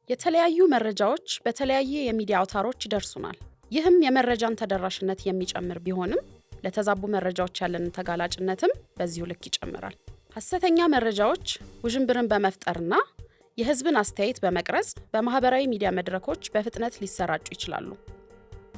የተለያዩ መረጃዎች በተለያየ የሚዲያ አውታሮች ይደርሱናል። ይህም የመረጃን ተደራሽነት የሚጨምር ቢሆንም ለተዛቡ መረጃዎች ያለንን ተጋላጭነትም በዚሁ ልክ ይጨምራል። ሐሰተኛ መረጃዎች ውዥንብርን በመፍጠርና የሕዝብን አስተያየት በመቅረጽ በማህበራዊ ሚዲያ መድረኮች በፍጥነት ሊሰራጩ ይችላሉ።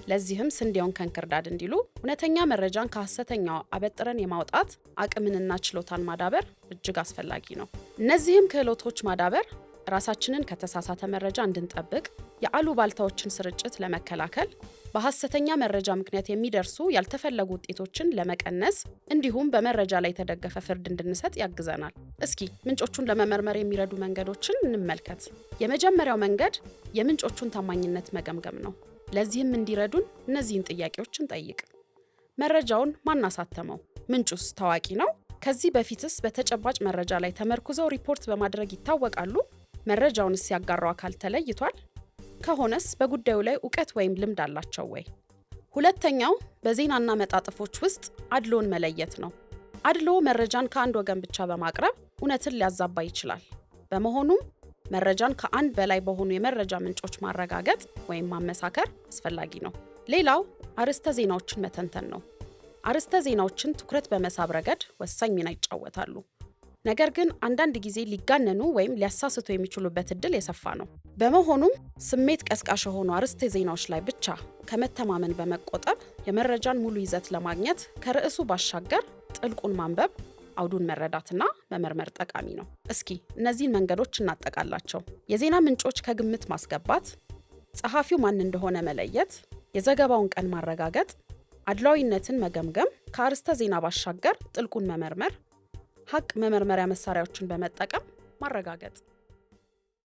ለዚህም ስንዴውን ከእንክርዳድ እንዲሉ እውነተኛ መረጃን ከሐሰተኛው አበጥረን የማውጣት አቅምንና ችሎታን ማዳበር እጅግ አስፈላጊ ነው። እነዚህም ክህሎቶች ማዳበር ራሳችንን ከተሳሳተ መረጃ እንድንጠብቅ፣ የአሉባልታዎችን ስርጭት ለመከላከል፣ በሐሰተኛ መረጃ ምክንያት የሚደርሱ ያልተፈለጉ ውጤቶችን ለመቀነስ እንዲሁም በመረጃ ላይ የተደገፈ ፍርድ እንድንሰጥ ያግዘናል። እስኪ ምንጮቹን ለመመርመር የሚረዱ መንገዶችን እንመልከት። የመጀመሪያው መንገድ የምንጮቹን ታማኝነት መገምገም ነው። ለዚህም እንዲረዱን እነዚህን ጥያቄዎች እንጠይቅ። መረጃውን ማን አሳተመው? ምንጩስ ታዋቂ ነው? ከዚህ በፊትስ በተጨባጭ መረጃ ላይ ተመርኩዘው ሪፖርት በማድረግ ይታወቃሉ? መረጃውንስ ያጋራው አካል ተለይቷል? ከሆነስ በጉዳዩ ላይ እውቀት ወይም ልምድ አላቸው ወይ? ሁለተኛው በዜናና መጣጥፎች ውስጥ አድሎን መለየት ነው። አድሎ መረጃን ከአንድ ወገን ብቻ በማቅረብ እውነትን ሊያዛባ ይችላል። በመሆኑም መረጃን ከአንድ በላይ በሆኑ የመረጃ ምንጮች ማረጋገጥ ወይም ማመሳከር አስፈላጊ ነው። ሌላው አርዕስተ ዜናዎችን መተንተን ነው። አርዕስተ ዜናዎችን ትኩረት በመሳብ ረገድ ወሳኝ ሚና ይጫወታሉ። ነገር ግን አንዳንድ ጊዜ ሊጋነኑ ወይም ሊያሳስቱ የሚችሉበት እድል የሰፋ ነው። በመሆኑም ስሜት ቀስቃሽ የሆኑ አርዕስተ ዜናዎች ላይ ብቻ ከመተማመን በመቆጠብ የመረጃን ሙሉ ይዘት ለማግኘት ከርዕሱ ባሻገር ጥልቁን ማንበብ፣ አውዱን መረዳትና መመርመር ጠቃሚ ነው። እስኪ እነዚህን መንገዶች እናጠቃላቸው። የዜና ምንጮች ከግምት ማስገባት፣ ጸሐፊው ማን እንደሆነ መለየት፣ የዘገባውን ቀን ማረጋገጥ፣ አድሏዊነትን መገምገም፣ ከአርዕስተ ዜና ባሻገር ጥልቁን መመርመር፣ ሀቅ መመርመሪያ መሳሪያዎችን በመጠቀም ማረጋገጥ።